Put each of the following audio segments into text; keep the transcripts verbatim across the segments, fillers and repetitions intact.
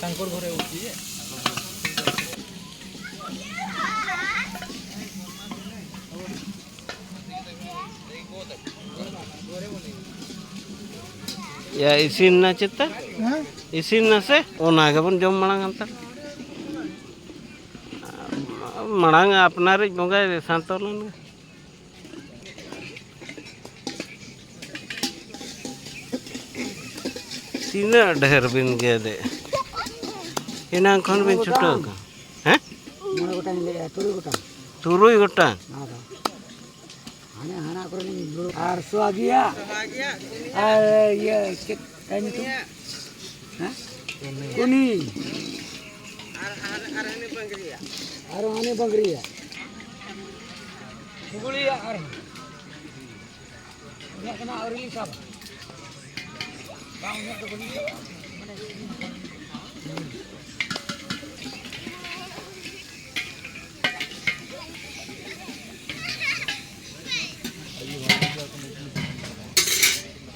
ତାଙ୍କର ଘରେ ହଉଛି ଯେ। ᱭᱟ, ᱤᱥᱤᱱ ᱱᱟ ᱪᱮᱛᱟ? ᱦᱮᱸ? ᱤᱥᱤᱱ ᱱᱟ ᱥᱮ? ᱚᱱᱟ ᱜᱮᱵᱚᱱ ᱡᱚᱢ ᱢᱟᱲᱟᱝ ᱦᱟᱱᱛᱟᱲ᱾ ᱢᱟᱲᱟᱝ ᱟᱯᱱᱟᱨᱤᱡ ᱵᱚᱸᱜᱟᱭ ᱥᱟᱱᱛᱚ ᱞᱮᱱ ᱜᱮ᱾ ᱛᱤᱱᱟᱹᱜ ᱰᱷᱮᱨ ᱵᱤᱱ ᱜᱮᱫᱮᱜ? ᱮᱱᱟᱝ ᱠᱷᱚᱱ ᱵᱤᱱ ᱪᱷᱩᱴᱟᱹᱣ ᱠᱟᱱᱟ᱾ ᱦᱮᱸ? ᱢᱚᱬᱮ ᱜᱚᱴᱟᱝ ᱞᱟᱹᱭᱟ, ᱛᱩᱨᱩᱭ ᱜᱚᱴᱟᱝ᱾ ᱛᱩᱨᱩᱭ ᱜᱚᱴᱟᱝ? ᱦᱮᱸ ᱫᱚ᱾ ᱦᱟᱱᱮ ᱦᱟᱱᱟ ᱠᱚᱨᱮ ᱞᱤᱧ ᱫᱩᱲᱩᱵ᱾ ᱟᱨ ᱥᱚᱣᱟᱜᱤᱭᱟ᱾ ᱟᱨ ᱤᱭᱟᱹ, ᱪᱮᱫ ᱛᱟᱭ ᱧᱩᱛᱩᱢ? ᱦᱮᱸ? ᱩᱱᱤ᱾ ᱟᱨ, ᱟᱨ, ᱟᱨ ᱦᱟᱱᱮ ᱵᱟᱝᱜᱽᱨᱤᱭᱟ᱾ ᱟᱨ ᱦᱟᱱᱮ ᱵᱟᱝᱜᱽᱨᱤᱭᱟ᱾ ᱦᱩᱜᱽᱞᱤᱭᱟ ᱟᱨ ᱩᱱᱤᱭᱟᱜ ᱫᱚ ᱱᱟᱜ ᱟᱹᱣᱨᱤ ᱞᱤᱧ ᱥᱟᱵᱟ᱾ ᱵᱟᱝ, ᱩᱱᱤᱭᱟᱜ ᱫᱚ ᱵᱟᱹᱞᱤᱧ ᱥᱟᱵᱟ᱾ ᱢᱟᱱᱮ,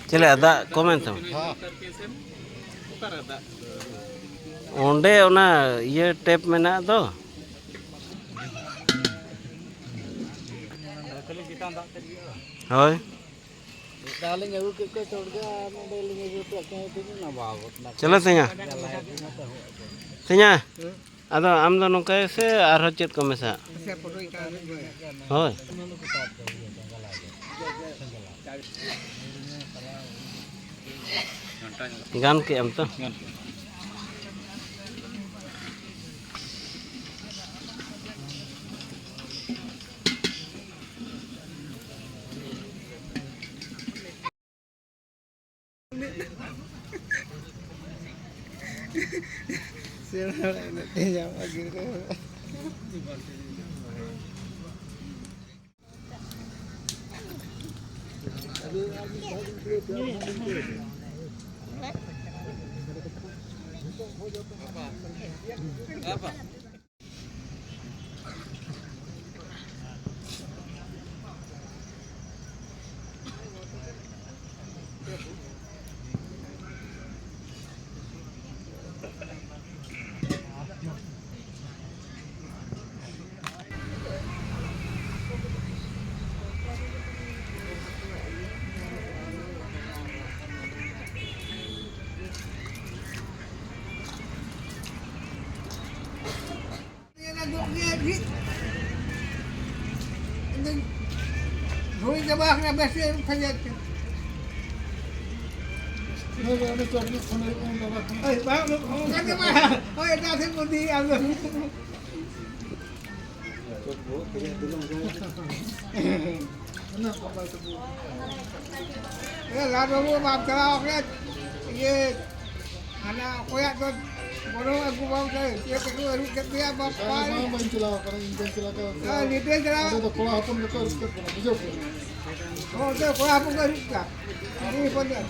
ᱪᱮᱞᱮ ᱫᱟᱜ ᱠᱚᱢᱮᱱ ᱛᱟᱢᱟ? ᱚᱸᱰᱮ ᱚᱱᱟ ᱤᱭᱟᱹ ᱴᱮᱯ ᱢᱮᱱᱟᱜ ᱫᱚ᱾ ᱦᱳᱭ᱾ ᱢᱤᱫ ᱫᱷᱟᱣ ᱞᱤᱧ ᱟᱹᱜᱩ ᱠᱮᱫ ᱠᱚᱣᱟ ᱪᱚᱴ ᱜᱮ, ᱟᱨ ᱱᱚᱰᱮ ᱞᱤᱧ ᱟᱹᱜᱩ ᱦᱚᱴᱚ ᱠᱟᱜ ᱠᱤᱱᱟ, ᱛᱤᱱᱟᱹᱜ ᱱᱟᱯᱟᱭ ᱜᱚᱫ ᱱᱟ᱾ ᱪᱚᱞᱚ ᱛᱮᱧᱟ᱾ ᱪᱟᱞᱟᱣ ᱠᱟᱱᱟ ᱛᱚ᱾ ᱛᱮᱧᱟ᱾ ᱦᱮᱸ? ᱟᱫᱚ ᱟᱢ ᱫᱚ ᱱᱚᱝᱠᱟᱭ ᱥᱮ ᱟᱨᱦᱚᱸ ᱪᱮᱫ ᱠᱚ ᱢᱮᱥᱟᱜᱼᱟ? ᱦᱳᱭ᱾ ᱜᱟᱱ ᱠᱮᱜ ᱟᱢ ᱛᱚ? ᱫᱷᱩᱲᱤ ᱪᱟᱵᱟ ᱟᱠᱟᱱᱟ, ᱵᱮᱥ ᱜᱮ ᱠᱷᱟᱸᱡᱚ ᱛᱮ᱾ ᱦᱳᱭ, ᱚᱸᱰᱮ ᱪᱚᱴ ᱧᱚᱜ ᱠᱷᱚᱱ ᱦᱩᱭᱩᱜᱼᱟ, ᱚᱸᱰᱮ ᱠᱷᱚᱱ᱾ ᱦᱳᱭ, ᱵᱟᱝ, ᱚᱱᱠᱟ ᱜᱮ ᱢᱟ᱾ ᱦᱳᱭ, ᱮᱴᱟᱜ ᱥᱮᱫ ᱵᱚᱱ ᱤᱫᱤᱭᱮᱫᱼᱟ, ᱟᱫᱚ᱾ ᱚᱱᱟ ᱠᱚ ᱵᱟᱭ ᱛᱟᱵᱚ᱾ ᱮ, ᱞᱟᱞ ᱵᱟᱹᱵᱩ, ᱵᱟᱢ ᱪᱟᱞᱟᱣ ᱟᱠᱟᱱᱟ? ᱤᱭᱟᱹ, ᱦᱟᱱᱟ ᱚᱠᱚᱭᱟᱜ ᱫᱚ ᱵᱚᱞᱚ ᱟᱹᱜᱩ ᱵᱟᱝ ᱛᱮ, ᱪᱮᱫ ᱛᱮᱠᱚ ᱟᱹᱨᱩᱵ ᱠᱮᱫ ᱢᱮᱭᱟ, ᱵᱟᱯ ᱵᱟᱝ, ᱵᱟᱝ, ᱵᱟᱹᱧ ᱪᱟᱞᱟᱣ ᱟᱠᱟᱱᱟ, ᱤᱧ ᱵᱟᱹᱧ ᱪᱟᱞᱟᱣ ᱟᱠᱟᱱᱟ᱾ ᱦᱮᱸ, ᱱᱤᱛ ᱫᱚᱧ ᱪᱟᱞᱟᱣ᱾ ᱚᱸᱰᱮ ᱫᱚ ᱠᱚᱲᱟ ᱦᱚᱯᱚᱱ ᱜᱮᱠᱚ ᱟᱹᱨᱩᱵ ᱠᱮᱫ ᱵᱚᱱᱟ, ᱵᱩᱡᱷᱟᱹᱣ ᱠᱮᱫᱟ᱾ ᱦᱚᱸ, ᱚᱸᱰᱮ ᱠᱚᱲᱟ ᱦᱚᱯᱚᱱ ᱠᱚ ᱟᱹᱨᱩᱵ ᱠᱮᱫᱟ᱾ ᱠᱩᱲᱤ ᱦᱚᱯᱚᱱ ᱫᱚ᱾